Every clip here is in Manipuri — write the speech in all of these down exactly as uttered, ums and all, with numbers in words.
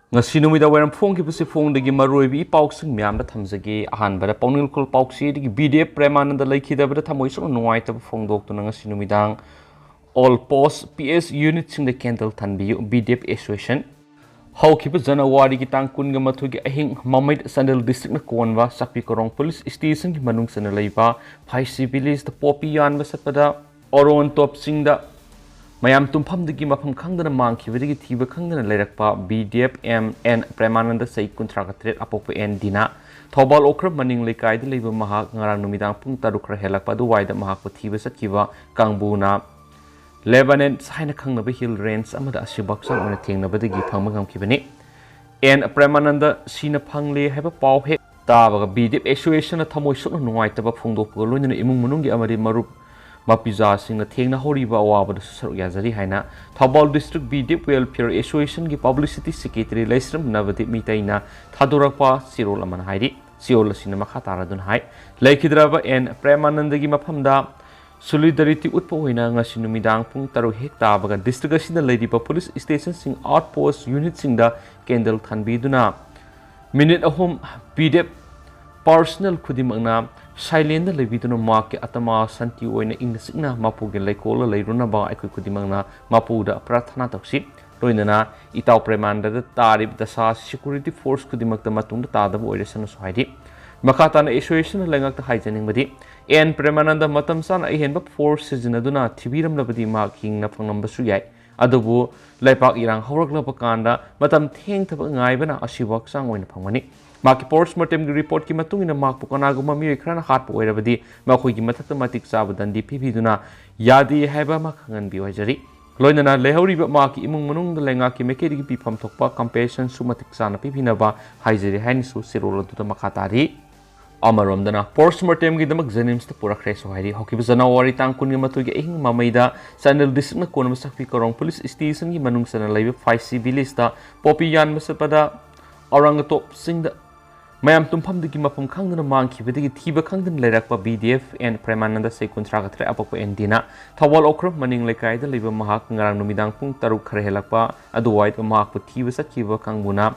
ꯉꯁꯤ ꯅꯨꯃꯤꯗꯥꯡ ꯋꯥꯏꯔꯝ ꯐꯣꯡꯈꯤꯕꯁꯤ ꯐꯣꯡꯗꯒꯤ ꯃꯔꯨꯑꯣꯏꯕ ꯏ ꯄꯥꯎꯁꯤꯡ ꯃꯌꯥꯝꯗ ꯊꯝꯖꯒꯦ꯫ ꯑꯍꯥꯟꯕꯗ ꯄꯥꯎꯅꯤꯡꯈꯣꯜ ꯄꯥꯎꯆꯦꯗꯒꯤ ꯕꯤ ꯗꯤ ꯑꯦꯐ ꯄ꯭ꯔꯦꯃꯥꯅꯟꯗ ꯂꯩꯈꯤꯗꯕꯗ ꯊꯃꯣꯏ ꯁꯣꯛꯅ ꯅꯨꯡꯉꯥꯏꯇꯕ ꯐꯣꯡꯗꯣꯛꯇꯨꯅ ꯉꯁꯤ ꯅꯨꯃꯤꯗꯥꯡ ꯑꯣꯜ ꯄꯣꯁ ꯄꯤ ꯑꯦꯁ ꯌꯨꯅꯤꯠꯁꯤꯡꯗ ꯀꯦꯟꯗꯜ ꯊꯥꯟꯕꯤꯌꯨ꯫ B D F association. ꯍꯧꯈꯤꯕ ꯖꯅꯋꯥꯔꯤꯒꯤ ꯇꯥꯡ ꯀꯨꯟꯒ ꯃꯥꯊꯣꯏꯒꯤ ꯑꯍꯤꯡ ꯃꯃꯩꯗ ꯆꯥꯟꯗꯦꯜ ꯗꯤꯁꯇ꯭ꯔꯤꯛꯅ ꯀꯣꯟꯕ ꯆꯥꯛꯄꯤ ꯀꯣꯔꯣꯡ ꯄꯨꯂꯤꯁ ꯁ꯭ꯇꯦꯁꯟꯒꯤ ꯃꯅꯨꯡ ꯆꯟꯅ ꯂꯩꯕ ꯐꯥꯏꯁꯤ ꯚꯤꯂꯦꯖꯇ ꯄꯣꯄꯤ ꯌꯥꯟꯕ ꯆꯠꯄꯗ ꯑꯣꯔꯣꯟ ꯇꯣꯞ ꯆꯤꯡꯗ ꯃꯌꯥꯝ ꯇꯨꯝꯐꯝꯗꯒꯤ ꯃꯐꯝ ꯈꯪꯗꯅ ꯃꯥꯡꯈꯤꯕꯗꯒꯤ ꯊꯤꯕ ꯈꯪꯗꯅ ꯂꯩꯔꯛꯄ B D F M N ꯄ꯭ꯔꯦꯃꯥꯅꯟꯗ, ꯆꯍꯤ ꯀꯨꯟꯊ꯭ꯔꯥꯒ ꯇꯔꯦꯠ, ꯑꯄꯣꯛꯄ ꯑꯦꯟ ꯗꯤꯅꯥ, ꯊꯧꯕꯥꯜ ꯑꯣꯀ꯭ꯔꯝ ꯃꯅꯤꯡ ꯂꯩꯀꯥꯏꯗ ꯂꯩꯕ ꯃꯍꯥꯛ ꯉꯔꯥꯡ ꯅꯨꯃꯤꯗꯥꯡ ꯄꯨꯡ ꯇꯔꯨꯛ ꯈꯔ ꯍꯦꯜꯂꯛꯄ ꯑꯗꯨꯋꯥꯏꯗ ꯃꯍꯥꯛꯄꯨ ꯊꯤꯕ ꯆꯠꯈꯤꯕ ꯀꯥꯡꯕꯨꯅ ꯂꯦꯕꯥꯅꯦꯟꯁ ꯍꯥꯏꯅ ꯈꯪꯅꯕ ꯍꯤꯜ ꯔꯦꯟꯖ ꯑꯃꯗ ꯑꯁꯤꯕ ꯍꯛꯆꯥꯡ ꯑꯣꯏꯅ ꯊꯦꯡꯅꯕꯗꯒꯤ ꯐꯪꯕ ꯉꯝꯈꯤꯕꯅꯤ꯫ ꯑꯦꯟ ꯄ꯭ꯔꯦꯃꯥꯅꯟꯗ ꯁꯤꯅ ꯐꯪꯂꯦ ꯍꯥꯏꯕ ꯄꯥꯎ ꯍꯦꯛ ꯇꯥꯕꯒ ꯕꯤ ꯗꯤ ꯑꯦꯐ ꯑꯦꯁꯣꯁꯤꯌꯦꯁꯟꯅ ꯊꯃꯣꯏ ꯁꯣꯛꯅ ꯅꯨꯡꯉꯥꯏꯇꯕ ꯐꯣꯡꯗꯣꯛꯄꯒ ꯂꯣꯏꯅꯅ ꯏꯃꯨꯡ ꯃꯅꯨꯡꯒꯤ ꯑꯃꯗꯤ ꯃꯔꯨꯞ ꯃꯄꯤꯖꯥꯁꯤꯡꯅ ꯊꯦꯡꯅꯍꯧꯔꯤꯕ ꯑꯋꯥꯕꯗꯁꯨ ꯁꯔꯨꯛ ꯌꯥꯖꯔꯤ ꯍꯥꯏꯅ Thoubal district B D F welfare ꯑꯦꯁꯣꯁꯤꯌꯦꯁꯟꯒꯤ ꯄꯕ꯭ꯂꯤꯁꯤꯇꯤ ꯁꯦꯀ꯭ꯔꯦꯇꯔꯤ ꯂꯩꯁ꯭ꯔꯝ ꯅꯕꯗꯤꯞ ꯃꯤꯇꯩꯅ ꯊꯥꯗꯣꯔꯛꯄ ꯆꯦꯔꯣꯜ ꯑꯃꯅ ꯍꯥꯏꯔꯤ꯫ ꯆꯦꯔꯣꯜ ꯑꯁꯤꯅ ꯃꯈꯥ ꯇꯥꯔꯗꯨꯅ ꯍꯥꯏ, ꯂꯩꯈꯤꯗ꯭ꯔꯕ ꯑꯦꯟ ꯄ꯭ꯔꯦꯃꯥꯅꯟꯗꯒꯤ ꯃꯐꯝꯗ ꯁꯣꯂꯤꯗꯥꯔꯤꯇꯤ ꯎꯠꯄ ꯑꯣꯏꯅ ꯉꯁꯤ ꯅꯨꯃꯤꯗꯥꯡ ꯄꯨꯡ ꯇꯔꯨꯛ ꯍꯦꯛ ꯇꯥꯕꯒ ꯗꯤꯁꯇ꯭ꯔꯤꯛ ꯑꯁꯤꯗ ꯂꯩꯔꯤꯕ ꯄꯨꯂꯤꯁ ꯁ꯭ꯇꯦꯁꯟꯁꯤꯡ, ꯑꯥꯎꯠ ꯄꯣꯁ ꯌꯨꯅꯤꯠꯁꯤꯡꯗ ꯀꯦꯟꯗꯜ ꯊꯥꯟꯕꯤꯗꯨꯅ ꯃꯤꯅꯤꯠ ꯑꯍꯨꯝ ꯕꯤ ꯗꯤ ꯑꯦꯐ ꯄꯥꯔꯁꯅꯦꯜ ꯈꯨꯗꯤꯡꯃꯛꯅ ꯁꯥꯏꯂꯦꯟꯗ ꯂꯩꯕꯤꯗꯨꯅ ꯃꯍꯥꯛꯀꯤ ꯑꯇꯃꯥ ꯁꯥꯟꯇꯤ ꯑꯣꯏꯅ ꯏꯪꯅ ꯆꯤꯛꯅ ꯃꯄꯨꯒꯤ ꯂꯩꯀꯣꯜꯗ ꯂꯩꯔꯨꯅꯕ ꯑꯩꯈꯣꯏ ꯈꯨꯗꯤꯡꯃꯛꯅ ꯃꯄꯨꯗ ꯄ꯭ꯔꯥꯊꯅꯥ ꯇꯧꯁꯤ꯫ ꯂꯣꯏꯅꯅ ꯏꯇꯥꯎ ꯄ꯭ꯔꯦꯃꯥꯅꯟꯗꯗ ꯇꯥꯔꯤꯕ ꯗꯁꯥ ꯁꯦꯀ꯭ꯌꯨꯔꯤꯇꯤ ꯐꯣꯔꯁ ꯈꯨꯗꯤꯡꯃꯛꯇ ꯃꯇꯨꯡꯗ ꯇꯥꯗꯕ ꯑꯣꯏꯔꯁꯅꯨꯁꯨ ꯍꯥꯏꯔꯤ꯫ ꯃꯈꯥ ꯇꯥꯅ ꯑꯦꯁꯣꯁꯤꯌꯦꯁꯟꯅ ꯂꯩꯉꯥꯛꯇ ꯍꯥꯏꯖꯅꯤꯡꯕꯗꯤ, ꯑꯦꯟ ꯄ꯭ꯔꯦꯃꯥꯅꯟꯗ ꯃꯇꯝ ꯆꯥꯅ ꯑꯍꯦꯟꯕ ꯐꯣꯔꯁ ꯁꯤꯖꯤꯟꯅꯗꯨꯅ ꯊꯤꯕꯤꯔꯝꯂꯕꯗꯤ ꯃꯍꯥꯛ ꯍꯤꯡꯅ ꯐꯪꯂꯝꯕꯁꯨ ꯌꯥꯏ꯫ ꯑꯗꯨꯕꯨ ꯂꯩꯄꯥꯛ ꯏꯔꯥꯡ ꯍꯧꯔꯛꯂꯕ ꯀꯥꯟꯗ ꯃꯇꯝ ꯊꯦꯡꯊꯕ ꯉꯥꯏꯕꯅ ꯑꯁꯤꯕꯨ ꯍꯛꯆꯥꯡ ꯑꯣꯏꯅ ꯐꯪꯒꯅꯤ꯫ ꯃꯍꯥꯛꯀꯤ ꯄꯣꯁꯃꯣꯔꯇꯦꯝꯒꯤ ꯔꯤꯄꯣꯔꯠꯀꯤ ꯃꯇꯨꯡ ꯏꯟꯅ ꯃꯍꯥꯛꯄꯨ ꯀꯅꯥꯒꯨꯝꯕ ꯃꯤꯑꯣꯏ ꯈꯔꯅ ꯍꯥꯠꯄ ꯑꯣꯏꯔꯕꯗꯤ ꯃꯈꯣꯏꯒꯤ ꯃꯊꯛꯇ ꯃꯇꯤꯛ ꯆꯥꯕ ꯗꯟꯗꯤ ꯄꯤꯕꯤꯗꯨꯅ ꯌꯥꯗꯦ ꯍꯥꯏꯕ ꯑꯃ ꯈꯪꯍꯟꯕꯤꯌꯨ ꯍꯥꯏꯖꯔꯤ꯫ ꯂꯣꯏꯅꯅ ꯂꯩꯍꯧꯔꯤꯕ ꯃꯍꯥꯛꯀꯤ ꯏꯃꯨꯡ ꯃꯅꯨꯡꯗ ꯂꯩꯉꯥꯛꯀꯤ ꯃꯥꯏꯀꯩꯗꯒꯤ ꯄꯤꯐꯝ ꯊꯣꯛꯄ ꯀꯝꯄꯦꯟꯁꯦꯁꯟꯁꯨ ꯃꯇꯤꯛ ꯆꯥꯅ ꯄꯤꯕꯤꯅꯕ ꯍꯥꯏꯖꯔꯤ ꯍꯥꯏꯅꯁꯨ ꯆꯦꯔꯣꯜ ꯑꯗꯨꯗ ꯃꯈꯥ ꯇꯥꯔꯤ꯫ ꯑꯃꯔꯣꯝꯗꯅ ꯄꯣꯁꯃꯣꯔꯇꯦꯝꯒꯤꯗꯃꯛ ꯖꯦꯅꯤꯝꯁꯇ ꯄꯨꯔꯛꯈ꯭ꯔꯦꯁꯨ ꯍꯥꯏꯔꯤ꯫ ꯍꯧꯈꯤꯕ ꯖꯅꯋꯥꯔꯤ ꯇꯥꯡ ꯀꯨꯟꯒ ꯃꯥꯊꯣꯏꯒꯤ ꯑꯍꯤꯡ ꯃꯃꯩꯗ ꯆꯥꯟꯗꯦꯜ ꯗꯤꯁꯇ꯭ꯔꯤꯛꯅ ꯀꯣꯟꯕ ꯆꯥꯛꯄꯤ ꯀꯣꯔꯣꯡ ꯄꯨꯂꯤꯁ ꯁ꯭ꯇꯦꯁꯟꯒꯤ ꯃꯅꯨꯡ ꯆꯟꯅ ꯂꯩꯕ ꯐꯥꯏꯁꯤ ꯚꯤꯂꯦꯖꯇ ꯄꯣꯄꯤ ꯌꯥꯟꯕ ꯆꯠꯄꯗ ꯑꯧꯔꯪꯒꯇꯣꯞ ꯆꯤꯡꯗ ꯃꯌꯥꯝ ꯇꯨꯝꯐꯝꯗꯒꯤ ꯃꯐꯝ ꯈꯪꯗꯅ ꯃꯥꯡꯈꯤꯕꯗꯒꯤ ꯊꯤꯕ ꯈꯪꯗꯅ ꯂꯩꯔꯛꯄ ꯕꯤ ꯗꯤ ꯑꯦꯐ ꯑꯦꯟ ꯄ꯭ꯔꯦꯃꯥꯅꯟꯗ, ꯆꯍꯤ ꯀꯨꯟꯊ꯭ꯔꯥ ꯇꯔꯦꯠ, ꯑꯄꯣꯛꯄ ꯑꯦꯟ ꯗꯤꯅ ꯊꯧꯕꯥꯜ ꯑꯣꯀ꯭ꯔꯝ ꯃꯅꯤꯡ ꯂꯩꯀꯥꯏꯗ ꯂꯩꯕ ꯃꯍꯥꯛ ꯉꯔꯥꯡ ꯅꯨꯃꯤꯗꯥꯡ ꯄꯨꯡ ꯇꯔꯨꯛ ꯈꯔ ꯍꯦꯜꯂꯛꯄ ꯑꯗꯨꯋꯥꯏꯗ ꯃꯍꯥꯛꯄꯨ ꯊꯤꯕ ꯆꯠꯈꯤꯕ ꯀꯥꯡꯕꯨꯅ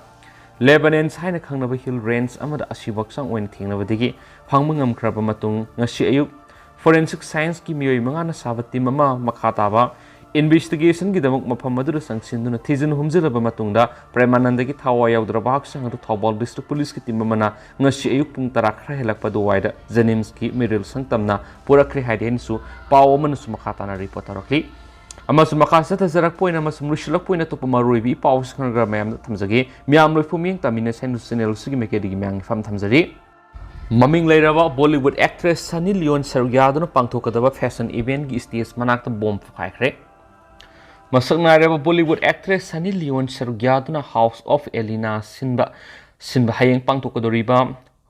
ꯂꯦꯕꯅꯦꯟꯁ ꯍꯥꯏꯅ ꯈꯪꯅꯕ ꯍꯤꯜ ꯔꯦꯟꯖ ꯑꯃꯗ ꯑꯁꯤꯕ ꯍꯛꯆꯥꯡ ꯑꯣꯏꯅ ꯊꯦꯡꯅꯕꯗꯒꯤ ꯐꯪꯕ ꯉꯝꯈ꯭ꯔꯕ ꯃꯇꯨꯡ, ꯉꯁꯤ ꯑꯌꯨꯛ ꯐꯣꯔꯦꯟꯁꯤꯛ ꯁꯥꯏꯟꯁꯀꯤ ꯃꯤꯑꯣꯏ ꯃꯉꯥꯅ ꯁꯥꯕ ꯇꯤꯝ ꯑꯃ ꯃꯈꯥ ꯇꯥꯕ ꯏꯟꯚꯦꯁꯇꯤꯒꯦꯁꯟꯒꯤꯗꯃꯛ ꯃꯐꯝ ꯑꯗꯨꯗ ꯆꯪꯁꯤꯟꯗꯨꯅ ꯊꯤꯖꯤꯟ ꯍꯨꯝꯖꯤꯜꯂꯕ ꯃꯇꯨꯡꯗ, ꯄ꯭ꯔꯦꯃꯥꯅꯟꯗꯒꯤ ꯊꯋꯥꯏ ꯌꯥꯎꯗ꯭ꯔꯕ ꯍꯛꯆꯥꯡ ꯑꯗꯨ ꯊꯧꯕꯥꯜ ꯗꯤꯁꯇ꯭ꯔꯤꯛ ꯄꯨꯂꯤꯁꯀꯤ ꯇꯤꯝ ꯑꯃꯅ ꯉꯁꯤ ꯑꯌꯨꯛ ꯄꯨꯡ ꯇꯔꯥ ꯈꯔ ꯍꯦꯜꯂꯛꯄ ꯑꯗꯨꯋꯥꯏꯗ ꯖꯦꯅꯤꯝꯁꯀꯤ ꯃꯦꯔꯤꯜ ꯁꯪꯇꯝꯅ ꯄꯨꯔꯛꯈ꯭ꯔꯦ ꯍꯥꯏꯗꯦꯅꯁꯨ ꯄꯥꯎ ꯑꯃꯅꯁꯨ ꯃꯈꯥ ꯇꯥꯅ ꯔꯤꯄꯣꯔꯠ ꯇꯧꯔꯛꯂꯤ꯫ ꯑꯃꯁꯨꯡ ꯃꯈꯥ ꯆꯠꯊꯖꯔꯛꯄ ꯑꯣꯏꯅ ꯑꯃꯁꯨꯡ ꯂꯣꯏꯁꯤꯜꯂꯛꯄ ꯑꯣꯏꯅ ꯑꯇꯣꯞꯄ ꯃꯔꯨꯑꯣꯏꯕ ꯏ ꯄꯥꯎꯁꯤꯡ ꯈꯔ ꯃꯌꯥꯝꯗ ꯊꯝꯖꯒꯦ꯫ ꯃꯤꯌꯥꯝ ꯂꯣꯏꯐꯨ ꯃꯤꯠꯌꯦꯡ ꯇꯝꯃꯤꯟꯅꯁꯦ ꯍꯥꯏꯅ ꯆꯦꯅꯦꯜ ꯑꯁꯤꯒꯤ ꯃꯥꯏꯀꯩꯗꯒꯤ ꯃꯌꯥꯝꯒꯤ ꯐꯝ ꯊꯝꯖꯔꯤ꯫ ꯃꯃꯤꯡ ꯂꯩꯔꯕ ꯕꯣꯂꯤꯋꯨꯗ ꯑꯦꯛꯇ꯭ꯔꯦꯁ ꯁꯅꯤ ꯂꯤꯌꯣꯟ ꯁꯔꯨꯛ ꯌꯥꯗꯨꯅ ꯄꯥꯡꯊꯣꯛꯀꯗꯕ ꯐꯦꯁꯟ ꯏꯚꯦꯟꯠꯀꯤ ꯁ꯭ꯇꯦꯖ ꯃꯅꯥꯛꯇ ꯕꯣꯝ ꯄꯣꯈꯥꯏꯈ꯭ꯔꯦ꯫ ꯃꯁꯛ ꯅꯥꯏꯔꯕ ꯕꯣꯂꯤꯋꯨꯗ ꯑꯦꯛꯇ꯭ꯔꯦꯁ ꯁꯅꯤ ꯂꯤꯌꯣꯟ ꯁꯔꯨꯛ ꯌꯥꯗꯨꯅ ꯍꯥꯎꯁ ꯑꯣꯐ ꯑꯦꯂꯤꯅꯥ ꯁꯤꯟꯕ, ꯁꯤꯟꯕ ꯍꯌꯦꯡ ꯄꯥꯡꯊꯣꯛꯀꯗꯧꯔꯤꯕ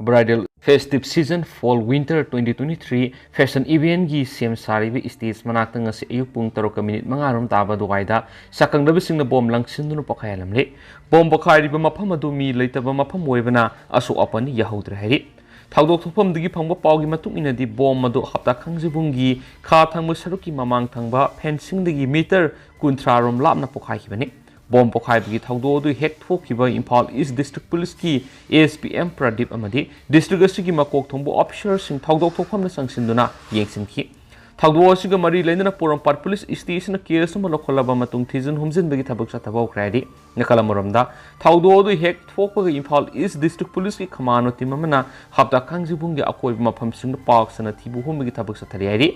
bridal festive season fall winter twenty twenty three fashion ꯏꯚꯦꯟꯠꯀꯤ ꯁꯦꯝ ꯁꯥꯔꯤꯕ ꯁ꯭ꯇꯦꯖ ꯃꯅꯥꯛꯇ ꯉꯁꯤ ꯑꯌꯨꯛ ꯄꯨꯡ ꯇꯔꯨꯛꯀ ꯃꯤꯅꯤꯠ ꯃꯉꯥ ꯔꯣꯝ ꯇꯥꯕ ꯑꯗꯨꯋꯥꯏꯗ ꯁꯥꯀꯪꯗꯕꯁꯤꯡꯅ ꯕꯣꯝ ꯂꯪꯁꯤꯟꯗꯨꯅ ꯄꯣꯈꯥꯏꯍꯜꯂꯝꯂꯦ꯫ ꯕꯣꯝ ꯄꯣꯈꯥꯏꯔꯤꯕ ꯃꯐꯝ ꯑꯗꯨ ꯃꯤ ꯂꯩꯇꯕ ꯃꯐꯝ ꯑꯣꯏꯕꯅ ꯑꯁꯣꯛ ꯑꯄꯟ ꯌꯥꯍꯧꯗ꯭ꯔꯦ ꯍꯥꯏꯔꯤ꯫ ꯊꯧꯗꯣꯛ ꯊꯣꯛꯐꯝꯗꯒꯤ ꯐꯪꯕ ꯄꯥꯎꯒꯤ ꯃꯇꯨꯡ ꯏꯟꯅꯗꯤ, ꯕꯣꯝ ꯑꯗꯨ ꯍꯞꯇꯥ ꯈꯥꯡꯖꯤꯕꯨꯡꯒꯤ ꯈꯥ ꯊꯪꯕ ꯁꯔꯨꯛꯀꯤ ꯃꯃꯥꯡ ꯊꯪꯕ ꯐꯦꯟꯁꯤꯡꯗꯒꯤ ꯃꯤꯇꯔ ꯀꯨꯟꯊ꯭ꯔꯥ ꯔꯣꯝ ꯂꯥꯞꯅ ꯄꯣꯈꯥꯏꯈꯤꯕꯅꯤ꯫ ꯕꯣꯝ ꯄꯣꯈꯥꯏꯕꯒꯤ ꯊꯧꯗꯣꯛ ꯑꯗꯨ ꯍꯦꯛ ꯊꯣꯛꯈꯤꯕ ꯏꯝꯐꯥꯜ ꯏꯁ ꯗꯤꯁꯇ꯭ꯔꯤꯛ ꯄꯨꯂꯤꯁꯀꯤ A S P M Pradeep ꯑꯃꯗꯤ ꯗꯤꯁꯇ꯭ꯔꯤꯛ ꯑꯁꯤꯒꯤ ꯃꯀꯣꯛ ꯊꯣꯡꯕ ꯑꯣꯐꯤꯁꯥꯔꯁꯤꯡ ꯊꯧꯗꯣꯛ ꯊꯣꯛꯐꯝꯗ ꯆꯪꯁꯤꯟꯗꯨꯅ ꯌꯦꯡꯁꯤꯟꯈꯤ꯫ ꯊꯧꯗꯣꯛ ꯑꯁꯤꯒ ꯃꯔꯤ ꯂꯩꯅꯅ ꯄꯣꯔꯣꯝꯄꯥꯠ ꯄꯨꯂꯤꯁ ꯁ꯭ꯇꯦꯁꯟꯅ ꯀꯦꯁ ꯑꯃ ꯂꯧꯈꯠꯂꯕ ꯃꯇꯨꯡ ꯊꯤꯖꯤꯟ ꯍꯨꯝꯖꯤꯟꯕꯒꯤ ꯊꯕꯛ ꯆꯠꯊꯕ ꯍꯧꯈ꯭ꯔꯦ ꯍꯥꯏꯔꯤ꯫ ꯅꯥꯀꯜ ꯑꯃꯔꯣꯝꯗ, ꯊꯧꯗꯣꯛ ꯑꯗꯨ ꯍꯦꯛ ꯊꯣꯛꯄꯒ ꯏꯝꯐꯥꯜ ꯏꯁ ꯗꯤꯁꯇ꯭ꯔꯤꯛ ꯄꯨꯂꯤꯁꯀꯤ ꯈꯃꯥꯅꯣ ꯇꯤꯝ ꯑꯃꯅ ꯍꯞꯇꯥ ꯈꯥꯡꯖꯤꯕꯨꯡꯒꯤ ꯑꯀꯣꯏꯕ ꯃꯐꯝꯁꯤꯡꯗ ꯄꯥꯛ ꯁꯟꯅ ꯊꯤꯕ ꯍꯨꯝꯕꯒꯤ ꯊꯕꯛ ꯆꯠꯊꯔꯤ ꯍꯥꯏꯔꯤ꯫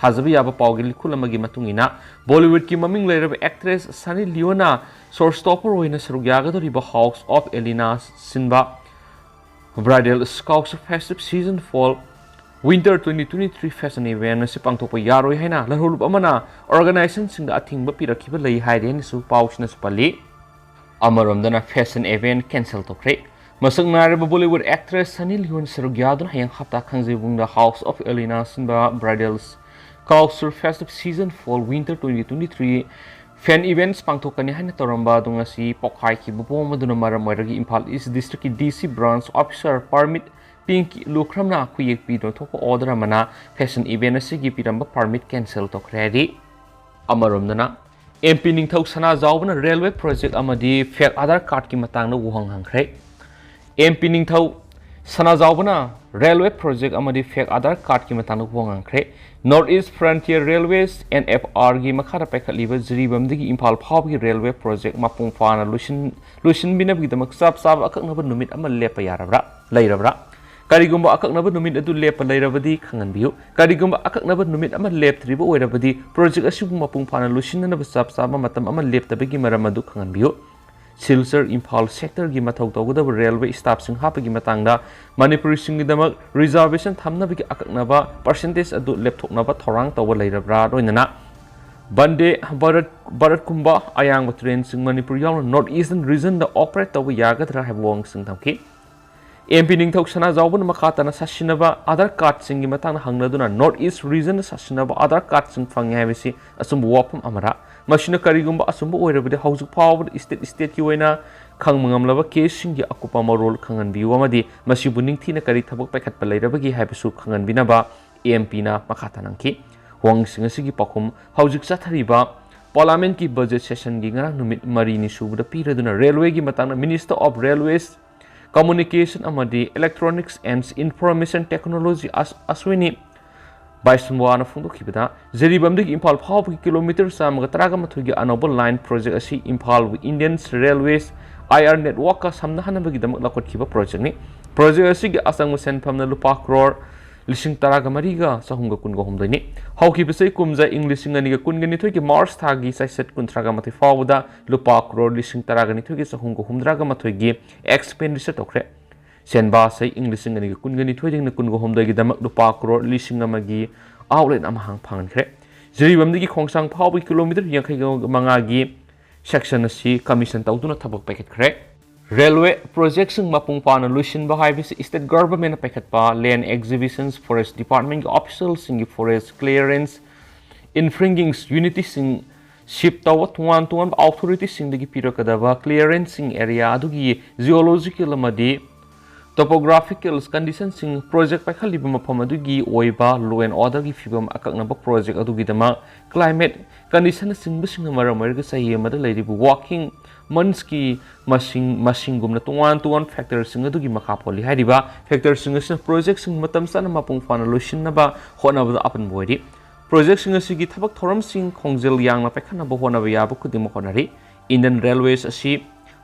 ꯊꯥꯖꯕ ꯌꯥꯕ ꯄꯥꯎꯒꯤ ꯂꯤꯈꯨꯜ ꯑꯃꯒꯤ ꯃꯇꯨꯡ ꯏꯟꯅ, ꯕꯣꯂꯤꯋꯨꯗꯀꯤ ꯃꯃꯤꯡ ꯂꯩꯔꯕ ꯑꯦꯛꯇ꯭ꯔꯦꯁ ꯁꯅꯤ ꯂꯤꯌꯣꯅ ꯁꯣ ꯁ꯭ꯇꯣꯄꯔ ꯑꯣꯏꯅ ꯁꯔꯨꯛ ꯌꯥꯒꯗꯧꯔꯤꯕ ꯍꯥꯎꯁ ꯑꯣꯐ ꯑꯦꯂꯤꯅꯥ ꯁꯤꯟꯕ ꯕ꯭ꯔꯥꯏꯗꯜ ꯁ꯭ꯀꯥꯎꯁ festive season fall winter twenty twenty three fashion event ꯑꯁꯤ ꯄꯥꯡꯊꯣꯛꯄ ꯌꯥꯔꯣꯏ ꯍꯥꯏꯅ ꯂꯥꯜꯍꯧꯂꯨꯞ ꯑꯃꯅ ꯑꯣꯔꯒꯅꯥꯏꯖꯦꯁꯟꯁꯤꯡꯗ ꯑꯊꯤꯡꯕ ꯄꯤꯔꯛꯈꯤꯕ ꯂꯩ ꯍꯥꯏꯔꯦ ꯍꯥꯏꯅꯁꯨ ꯄꯥꯎꯁꯤꯅꯁꯨ ꯄꯜꯂꯤ꯫ ꯑꯃꯔꯣꯝꯗꯅ ꯐꯦꯁꯟ ꯏꯚꯦꯟꯠ ꯀꯦꯟꯁꯦꯜ ꯇꯧꯈ꯭ꯔꯦ꯫ ꯃꯁꯛ ꯅꯥꯏꯔꯕ ꯕꯣꯂꯤꯋꯨꯗ ꯑꯦꯛꯇ꯭ꯔꯦꯁ ꯁꯅꯤ ꯂꯤꯌꯣꯟ ꯁꯔꯨꯛ ꯌꯥꯗꯨꯅ ꯍꯌꯦꯡ ꯍꯞꯇꯥ ꯈꯥꯡꯖꯩꯕꯨꯡꯗ ꯍꯥꯎꯁ ꯑꯣꯐ ꯑꯦꯂꯤꯅꯥ ꯁꯤꯟꯕ bridal couture festive season fall winter twenty twenty three Fan events ꯄꯥꯡꯊꯣꯛꯀꯅꯤ ꯍꯥꯏꯅ ꯇꯧꯔꯝꯕ ꯑꯗꯨ ꯉꯁꯤ ꯄꯣꯛꯈꯥꯏꯈꯤꯕ ꯕꯣꯝ ꯑꯗꯨꯅ ꯃꯔꯝ ꯑꯣꯏꯔꯒ ꯏꯝꯐꯥꯜ ꯏꯁ ꯗꯤꯁꯇ꯭ꯔꯤꯛꯀꯤ ꯗꯤ ꯁꯤ ꯕ꯭ꯔꯥꯟꯁ ꯑꯣꯐꯤꯁꯥꯔ ꯄꯥꯔꯃꯤꯠ ꯄꯤꯡꯀꯤ ꯂꯨꯈ꯭ꯔꯝꯅ ꯈꯨꯌꯦꯛ ꯄꯤꯗꯨꯅ ꯊꯣꯛꯄ ꯑꯣꯔꯗꯔ ꯑꯃꯅ ꯐꯦꯁꯟ ꯏꯚꯦꯟ ꯑꯁꯤꯒꯤ ꯄꯤꯔꯝꯕ ꯄꯥꯔꯃꯤꯠ ꯀꯦꯟꯁꯦꯜ ꯇꯧꯈ꯭ꯔꯦ ꯍꯥꯏꯔꯤ꯫ ꯑꯃꯔꯣꯝꯗꯅ, ꯑꯦꯝ ꯄꯤ ꯅꯤꯡꯊꯧ ꯁꯅꯥꯖꯥꯎꯕꯅ ꯔꯦꯜꯋꯦ ꯄ꯭ꯔꯣꯖꯦꯛ ꯑꯃꯗꯤ ꯐꯦꯛ ꯑꯥꯙꯥꯔ ꯀꯥꯔꯗꯀꯤ ꯃꯇꯥꯡꯗ ꯋꯥꯍꯪ ꯍꯪꯈ꯭ꯔꯦ꯫ ꯑꯦꯝ ꯄꯤ ꯅꯤꯡꯊꯧ ꯁꯅꯥꯖꯥꯎꯕꯅ ꯔꯦꯜꯋꯦ ꯄ꯭ꯔꯣꯖꯦꯛ ꯑꯃꯗꯤ ꯐꯦꯛ ꯑꯥꯙꯥꯔ ꯀꯥꯔꯗꯀꯤ ꯃꯇꯥꯡꯗ ꯋꯥ ꯉꯥꯡꯈ꯭ꯔꯦ꯫ North East Frontier Railways, N F R ꯒꯤ ꯃꯈꯥꯗ ꯄꯥꯏꯈꯠꯂꯤꯕ ꯖꯤꯔꯤꯕꯥꯝꯗꯒꯤ ꯏꯝꯐꯥꯜ ꯐꯥꯎꯕꯒꯤ ꯔꯦꯜꯋꯦ ꯄ꯭ꯔꯣꯖꯦꯛ ꯃꯄꯨꯡ ꯐꯥꯅ ꯂꯣꯏꯁꯤꯟ-, ꯂꯣꯏꯁꯤꯟꯕꯤꯅꯕꯒꯤꯗꯃꯛ ꯆꯞ ꯆꯥꯕ ꯑꯀꯛꯅꯕ ꯅꯨꯃꯤꯠ ꯑꯃ ꯂꯦꯞꯄ ꯌꯥꯔꯕ꯭ꯔꯥ? ꯂꯩꯔꯕ꯭ꯔꯥ? ꯀꯔꯤꯒꯨꯝꯕ ꯑꯀꯛꯅꯕ ꯅꯨꯃꯤꯠ ꯑꯗꯨ ꯂꯦꯞꯄ ꯂꯩꯔꯕꯗꯤ ꯈꯪꯍꯟꯕꯤꯌꯨ꯫ ꯀꯔꯤꯒꯨꯝꯕ ꯑꯀꯛꯅꯕ ꯅꯨꯃꯤꯠ ꯑꯃ ꯂꯦꯞꯇ꯭ꯔꯤꯕ ꯑꯣꯏꯔꯕꯗꯤ ꯄ꯭ꯔꯣꯖꯦꯛ ꯑꯁꯤꯕꯨ ꯃꯄꯨꯡ ꯐꯥꯅ ꯂꯣꯏꯁꯤꯟꯅꯅꯕ ꯆꯞ ꯆꯥꯕ ꯃꯇꯝ ꯑꯃ ꯂꯦꯞꯇꯕꯒꯤ ꯃꯔꯝ ꯑꯗꯨ ꯈꯪꯍꯟꯕꯤꯌꯨ꯫ ꯁꯤꯜꯆꯔ ꯏꯝꯐꯥꯜ ꯁꯦꯛꯇꯔꯒꯤ ꯃꯊꯧ ꯇꯧꯒꯗꯕ ꯔꯦꯜꯋꯦ ꯁ꯭ꯇꯥꯐꯁꯤꯡ ꯍꯥꯞꯄꯒꯤ ꯃꯇꯥꯡꯗ ꯃꯅꯤꯄꯨꯔꯤꯁꯤꯡꯒꯤꯗꯃꯛ ꯔꯤꯖꯥꯔꯕꯦꯁꯟ ꯊꯝꯅꯕꯒꯤ ꯑꯀꯛꯅꯕ ꯄꯔꯁꯦꯟꯇꯦꯖ ꯑꯗꯨ ꯂꯦꯞꯊꯣꯛꯅꯕ ꯊꯧꯔꯥꯡ ꯇꯧꯕ ꯂꯩꯔꯕ꯭ꯔꯥ? ꯂꯣꯏꯅꯅ ꯕꯟꯗꯦ ꯚꯥꯔꯠ, ꯚꯥꯔꯠꯀꯨꯝꯕ ꯑꯌꯥꯡꯕ ꯇ꯭ꯔꯦꯟꯁꯤꯡ ꯃꯅꯤꯄꯨꯔ ꯌꯥꯎꯅ ꯅꯣꯔꯠ ꯏꯁꯇꯔꯟ ꯔꯤꯖꯟꯗ ꯑꯣꯄꯔꯦꯠ ꯇꯧꯕ ꯌꯥꯒꯗ꯭ꯔꯥ ꯍꯥꯏꯕ ꯋꯥꯍꯪꯁꯤꯡ ꯊꯝꯈꯤ꯫ ꯑꯦꯝ ꯄꯤ ꯅꯤꯡꯊꯧ ꯁꯅꯥꯖꯥꯎꯕꯅ ꯃꯈꯥ ꯇꯥꯅ ꯁꯥꯁꯤꯟꯅꯕ ꯑꯥꯙꯥꯔ ꯀꯥꯔꯗꯁꯤꯡꯒꯤ ꯃꯇꯥꯡꯗ ꯍꯪꯅꯗꯨꯅ ꯅꯣꯔꯠ ꯏꯁ ꯔꯤꯖꯟꯗ ꯁꯥꯁꯤꯟꯅꯕ ꯑꯥꯙꯥꯔ ꯀꯥꯔꯗꯁꯤꯡ ꯐꯪꯉꯦ ꯍꯥꯏꯕꯁꯤ ꯑꯆꯨꯝꯕ ꯋꯥꯐꯝ ꯑꯃꯔꯥ? ꯃꯁꯤꯅ ꯀꯔꯤꯒꯨꯝꯕ ꯑꯆꯨꯝꯕ ꯑꯣꯏꯔꯕꯗꯤ ꯍꯧꯖꯤꯛ ꯐꯥꯎꯕꯗ ꯁ꯭ꯇꯦꯠ ꯁ꯭ꯇꯦꯠꯀꯤ ꯑꯣꯏꯅ ꯈꯪꯕ ꯉꯝꯂꯕ ꯀꯦꯁꯁꯤꯡꯒꯤ ꯑꯀꯨꯞꯄ ꯃꯔꯣꯜ ꯈꯪꯍꯟꯕꯤꯌꯨ ꯑꯃꯗꯤ ꯃꯁꯤꯕꯨ ꯅꯤꯡꯊꯤꯅ ꯀꯔꯤ ꯊꯕꯛ ꯄꯥꯏꯈꯠꯄ ꯂꯩꯔꯕꯒꯦ ꯍꯥꯏꯕꯁꯨ ꯈꯪꯍꯟꯕꯤꯅꯕ ꯑꯦꯝ ꯄꯤꯅ ꯃꯈꯥ ꯇꯥꯅ ꯍꯪꯈꯤ꯫ ꯋꯥꯍꯪꯁꯤꯡ ꯑꯁꯤꯒꯤ ꯄꯥꯎꯈꯨꯝ ꯍꯧꯖꯤꯛ ꯆꯠꯊꯔꯤꯕ ꯄꯥꯔꯂꯥꯃꯦꯟꯠꯀꯤ ꯕꯖꯦꯠ ꯁꯦꯁꯟꯒꯤ ꯉꯔꯥꯡ ꯅꯨꯃꯤꯠ ꯃꯔꯤꯅꯤ ꯁꯨꯕꯗ ꯄꯤꯔꯗꯨꯅ ꯔꯦꯜꯋꯦꯒꯤ ꯃꯇꯥꯡꯗ Minister of Railways, Communication ꯑꯃꯗꯤ Electronics and Information Technology ꯑꯁ-, ꯑꯁ꯭ꯋꯤꯅꯤ ꯕꯥꯏꯁꯟꯋꯥꯅ ꯐꯣꯡꯗꯣꯛꯈꯤꯕꯗ, ꯖꯤꯔꯤꯕꯥꯝꯗꯒꯤ ꯏꯝꯐꯥꯜ ꯐꯥꯎꯕꯒꯤ ꯀꯤꯂꯣꯃꯤꯇꯔ ꯆꯥꯝꯃꯒ ꯇꯔꯥꯒ ꯃꯥꯊꯣꯏꯒꯤ ꯑꯅꯧꯕ ꯂꯥꯏꯟ ꯄ꯭ꯔꯣꯖꯦꯛ ꯑꯁꯤ Imphal Indian Railways I R networkꯀ ꯁꯝꯅꯍꯟꯅꯕꯒꯤꯗꯃꯛ ꯂꯧꯈꯠꯈꯤꯕ ꯄ꯭ꯔꯣꯖꯦꯛꯅꯤ꯫ ꯄ꯭ꯔꯣꯖꯦꯛ ꯑꯁꯤꯒꯤ ꯑꯆꯪꯕ ꯁꯦꯟꯐꯝꯅ ꯂꯨꯄꯥ ꯀ꯭ꯔꯣꯔ ꯂꯤꯁꯤꯡ ꯇꯔꯥꯒ ꯃꯔꯤꯒ ꯆꯍꯨꯝꯒ ꯀꯨꯟꯒ ꯍꯨꯝꯗꯣꯏꯅꯤ꯫ ꯍꯧꯈꯤꯕ ꯆꯍꯤ ꯀꯨꯝꯖꯥ ꯏꯪ ꯂꯤꯁꯤꯡ ꯑꯅꯤꯒ ꯀꯨꯟꯒ ꯅꯤꯊꯣꯏꯒꯤ ꯃꯥꯔꯆ ꯊꯥꯒꯤ ꯆꯩꯆꯠ ꯀꯨꯟꯊ꯭ꯔꯥꯒ ꯃꯥꯊꯣꯏ ꯐꯥꯎꯕꯗ ꯂꯨꯄꯥ ꯀ꯭ꯔꯣꯔ ꯂꯤꯁꯤꯡ ꯇꯔꯥꯒ ꯅꯤꯊꯣꯏꯒ ꯆꯍꯨꯝꯒ ꯍꯨꯝꯗ꯭ꯔꯥꯒ ꯃꯥꯊꯣꯏꯒꯤ ꯑꯦꯛꯁꯄꯦꯟꯗꯤꯆꯔ ꯇꯧꯈ꯭ꯔꯦ꯫ ꯁꯦꯟꯕꯥꯁꯤ ꯏꯪ ꯂꯤꯁꯤꯡ ꯑꯅꯤꯒ ꯀꯨꯟꯒ ꯅꯤꯊꯣꯏꯗꯒꯤꯅ ꯀꯨꯟꯒ ꯍꯨꯝꯗꯣꯏꯒꯤꯗꯃꯛ ꯂꯨꯄꯥ ꯀ꯭ꯔꯣꯔ ꯂꯤꯁꯤꯡ ꯑꯃꯒꯤ ꯑꯥꯎꯠꯂꯦꯠ ꯑꯃ ꯍꯥꯡ-, ꯐꯪꯍꯟꯈ꯭ꯔꯦ꯫ ꯖꯤꯔꯤꯕꯥꯝꯗꯒꯤ ꯈꯣꯡꯁꯥꯡ ꯐꯥꯎꯕꯒꯤ ꯀꯤꯂꯣꯃꯤꯇꯔ ꯌꯥꯡꯈꯩꯒ ꯃꯉꯥꯒꯤ ꯁꯦꯛꯁꯟ ꯑꯁꯤ ꯀꯃꯤꯁꯟ ꯇꯧꯗꯨꯅ ꯊꯕꯛ ꯄꯥꯏꯈꯠꯈ꯭ꯔꯦ꯫ ꯔꯦꯜꯋꯦ ꯄ꯭ꯔꯣꯖꯦꯛꯁꯤꯡ ꯃꯄꯨꯡ ꯐꯥꯅ ꯂꯣꯏꯁꯤꯟꯕ ꯍꯥꯏꯕꯁꯤ ꯁ꯭ꯇꯦꯠ ꯒꯚꯔꯟꯃꯦꯟꯠꯅ ꯄꯥꯏꯈꯠꯄ ꯂꯦꯟꯗ ꯑꯦꯛꯖꯤꯕꯤꯁꯟꯁ, ꯐꯣꯔꯦꯁꯠ ꯗꯤꯄꯥꯔꯠꯃꯦꯟꯠꯀꯤ ꯑꯣꯐꯤꯁꯤꯌꯦꯜꯁꯤꯡꯒꯤ ꯐꯣꯔꯦꯁꯠ ꯀ꯭ꯂꯤꯌꯔꯦꯟꯁ, ꯏꯟꯐ꯭ꯔꯤꯟꯖꯤꯡ ꯌꯨꯅꯤꯇꯤꯁꯤꯡ ꯁꯤꯞ ꯇꯧꯕ ꯇꯣꯉꯥꯟ ꯇꯣꯉꯥꯟꯕ ꯑꯣꯊꯣꯔꯤꯇꯤꯁꯤꯡꯗꯒꯤ ꯄꯤꯔꯛꯀꯗꯕ ꯀ꯭ꯂꯤꯌꯥꯔꯦꯟꯁꯁꯤꯡ, ꯑꯦꯔꯤꯌꯥ ꯑꯗꯨꯒꯤ ꯖꯤꯑꯣꯂꯣꯖꯤꯀꯦꯜ ꯑꯃꯗꯤ ꯇꯣꯄꯣꯒ꯭ꯔꯥꯐꯤꯀꯦꯜ ꯀꯟꯗꯤꯁꯟꯁꯤꯡ, ꯄ꯭ꯔꯣꯖꯦꯛ ꯄꯥꯏꯈꯠꯂꯤꯕ ꯃꯐꯝ ꯑꯗꯨꯒꯤ ꯑꯣꯏꯕ ꯂꯣ ꯑꯦꯟ ꯑꯣꯔꯗꯔꯒꯤ ꯐꯤꯕꯝ ꯑꯀꯛꯅꯕ ꯄ꯭ꯔꯣꯖꯦꯛ ꯑꯗꯨꯒꯤꯗꯃꯛ ꯀ꯭ꯂꯥꯏꯃꯦꯠ ꯀꯟꯗꯤꯁꯟꯅꯆꯤꯡꯕꯁꯤꯡꯅ ꯃꯔꯝ ꯑꯣꯏꯔꯒ ꯆꯍꯤ ꯑꯃꯗ ꯂꯩꯔꯤꯕ ꯋꯥꯔꯀꯤꯡ ꯃꯟꯁꯀꯤ ꯃꯁꯤꯡ, ꯃꯁꯤꯡꯒꯨꯝꯅ ꯇꯣꯉꯥꯟ ꯇꯣꯉꯥꯟꯕ ꯐꯦꯛꯇꯔꯁꯤꯡ ꯑꯗꯨꯒꯤ ꯃꯈꯥ ꯄꯣꯜꯂꯤ꯫ ꯍꯥꯏꯔꯤꯕ ꯐꯦꯛꯇꯔꯁꯤꯡ ꯑꯁꯤꯅ ꯄ꯭ꯔꯣꯖꯦꯛꯁꯤꯡ ꯃꯇꯝ ꯆꯥꯅ ꯃꯄꯨꯡ ꯐꯥꯅ ꯂꯣꯏꯁꯤꯟꯅꯕ ꯍꯣꯠꯅꯕꯗ ꯑꯄꯟꯕ ꯑꯣꯏꯔꯤ꯫ ꯄ꯭ꯔꯣꯖꯦꯛꯁꯤꯡ ꯑꯁꯤꯒꯤ ꯊꯕꯛ ꯊꯧꯔꯝꯁꯤꯡ ꯈꯣꯡꯖꯦꯜ ꯌꯥꯡꯅ ꯄꯥꯏꯈꯠꯅꯕ ꯍꯣꯠꯅꯕ ꯌꯥꯕ ꯈꯨꯗꯤꯡꯃꯛ ꯍꯣꯠꯅꯔꯤ꯫ ꯏꯟꯗꯤꯌꯟ ꯔꯦꯜꯋꯦꯁ ꯑꯁꯤ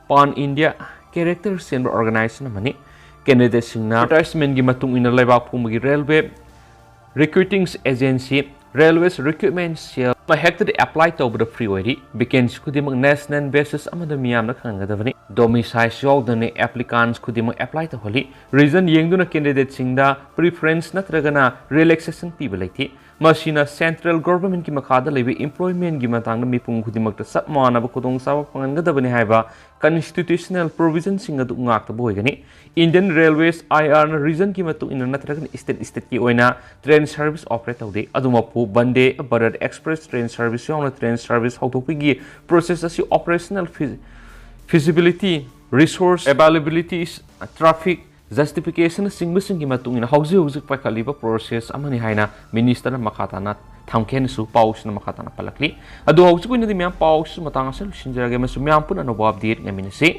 ꯄꯥꯟ ꯏꯟꯗꯤꯌꯥ ꯀꯦꯔꯦꯛꯇꯔ ꯆꯦꯟꯕ ꯑꯣꯔꯒꯅꯥꯏꯖꯦꯁꯟ ꯑꯃꯅꯤ꯫ ꯀꯦꯟꯗꯤꯗꯦꯠꯁꯤꯡꯅ ꯑꯦꯗꯚꯔꯇꯥꯏꯖꯃꯦꯟꯒꯤ ꯃꯇꯨꯡ ꯏꯟꯅ ꯂꯩꯕꯥꯛ ꯄꯨꯝꯕꯒꯤ ꯔꯦꯜꯋꯦ ꯔꯤꯀ꯭ꯔꯨꯇꯤꯡ ꯑꯦꯖꯦꯟꯁꯤ, ꯔꯦꯜꯋꯦꯁ ꯔꯤꯀ꯭ꯔꯨꯠꯃꯦꯟ ꯁꯦꯜ ꯑꯃ ꯍꯦꯛꯇꯗ ꯑꯦꯄ꯭ꯂꯥꯏ ꯇꯧꯕꯗ ꯐ꯭ꯔꯤ ꯑꯣꯏꯔꯤ꯫ ꯚꯦꯀꯦꯟꯁꯤ ꯈꯨꯗꯤꯡꯃꯛ ꯅꯦꯁꯅꯦꯜ ꯕꯦꯁꯤꯁ ꯑꯃꯗ ꯃꯤꯌꯥꯝꯅ ꯈꯪꯍꯟꯒꯗꯕꯅꯤ꯫ ꯗꯣꯃꯤꯁꯥꯏꯜ ꯌꯥꯎꯗꯅ ꯑꯦꯄ꯭ꯂꯤꯀꯥꯟꯁ ꯈꯨꯗꯤꯡꯃꯛ ꯑꯦꯄ꯭ꯂꯥꯏ ꯇꯧꯍꯜꯂꯤ꯫ ꯔꯤꯖꯟ ꯌꯦꯡꯗꯨꯅ ꯀꯦꯟꯗꯤꯗꯦꯠꯁꯤꯡꯗ ꯄ꯭ꯔꯤꯐꯔꯦꯟꯁ ꯅꯠꯇ꯭ꯔꯒꯅ ꯔꯤꯂꯦꯛꯁꯦꯁꯟ ꯄꯤꯕ ꯂꯩꯇꯦ꯫ ꯃꯁꯤꯅ ꯁꯦꯟꯇ꯭ꯔꯦꯜ ꯒꯣꯚꯔꯟꯃꯦꯟꯠꯀꯤ ꯃꯈꯥꯗ ꯂꯩꯕ ꯏꯝꯄ꯭ꯂꯣꯏꯃꯦꯟꯠꯀꯤ ꯃꯇꯥꯡꯗ ꯃꯤꯄꯨꯝ ꯈꯨꯗꯤꯡꯃꯛꯇ ꯆꯞ ꯃꯥꯟꯅꯕ ꯈꯨꯗꯣꯡꯆꯥꯕ ꯐꯪꯍꯟꯒꯗꯕꯅꯤ ꯍꯥꯏꯕ ꯀꯟꯁꯇꯤꯇ꯭ꯌꯨꯁꯅꯦꯜ ꯄ꯭ꯔꯣꯚꯤꯖꯟꯁꯤꯡ ꯑꯗꯨ ꯉꯥꯛꯇꯕ ꯑꯣꯏꯒꯅꯤ꯫ ꯏꯟꯗꯤꯌꯟ ꯔꯦꯜꯋꯦꯁ ꯑꯥꯏ ꯑꯥꯔꯅ ꯔꯤꯖꯟꯒꯤ ꯃꯇꯨꯡ ꯏꯟꯅ ꯅꯠꯇ꯭ꯔꯒꯅ ꯁ꯭ꯇꯦꯠ ꯁ꯭ꯇꯦꯠꯀꯤ ꯑꯣꯏꯅ ꯇ꯭ꯔꯦꯟ ꯁꯔꯚꯤꯁ ꯑꯣꯄꯔꯦꯠ ꯇꯧꯗꯦ꯫ ꯑꯗꯨꯃꯛꯄꯨ Vande Bharat express train service ꯌꯥꯎꯅ ꯇ꯭ꯔꯦꯟ ꯁꯔꯚꯤꯁ ꯍꯧꯗꯣꯛꯄꯒꯤ ꯄ꯭ꯔꯣꯁꯦꯁ ꯑꯁꯤ ꯑꯣꯄꯔꯦꯁꯅꯦꯜ ꯐꯤ-, ꯐꯤꯖꯤꯕꯤꯂꯤꯇꯤ, ꯔꯤꯁꯣꯔꯁ ꯑꯦꯚꯥꯏꯂꯦꯕꯤꯂꯤꯇꯤ, ꯇ꯭ꯔꯥꯐꯤꯛ ꯖꯁꯇꯤꯐꯤꯀꯦꯁꯟꯅꯆꯤꯡꯕꯁꯤꯡꯒꯤ ꯃꯇꯨꯡ ꯏꯟꯅ ꯍꯧꯖꯤꯛ ꯍꯧꯖꯤꯛ ꯄꯥꯏꯈꯠꯂꯤꯕ ꯄ꯭ꯔꯣꯁꯦꯁ ꯑꯃꯅꯤ ꯍꯥꯏꯅ ꯃꯤꯅꯤꯁꯇꯔꯅ ꯃꯈꯥ ꯇꯥꯅ ꯊꯝꯈꯤ ꯍꯥꯏꯅꯁꯨ ꯄꯥꯎꯁꯤꯅ ꯃꯈꯥ ꯇꯥꯅ ꯄꯜꯂꯛꯂꯤ꯫ ꯑꯗꯣ ꯍꯧꯖꯤꯛ ꯑꯣꯏꯅꯗꯤ ꯃꯌꯥꯝ ꯄꯥꯎꯁꯤ ꯃꯇꯥꯡ ꯑꯁꯤꯗ ꯂꯣꯏꯁꯤꯟꯖꯔꯒꯦ ꯑꯃꯁꯨꯡ ꯃꯌꯥꯝ ꯄꯨꯟꯅ ꯑꯅꯧꯕ ꯑꯞꯗꯦꯠ ꯉꯥꯏꯃꯤꯟꯅꯁꯤ꯫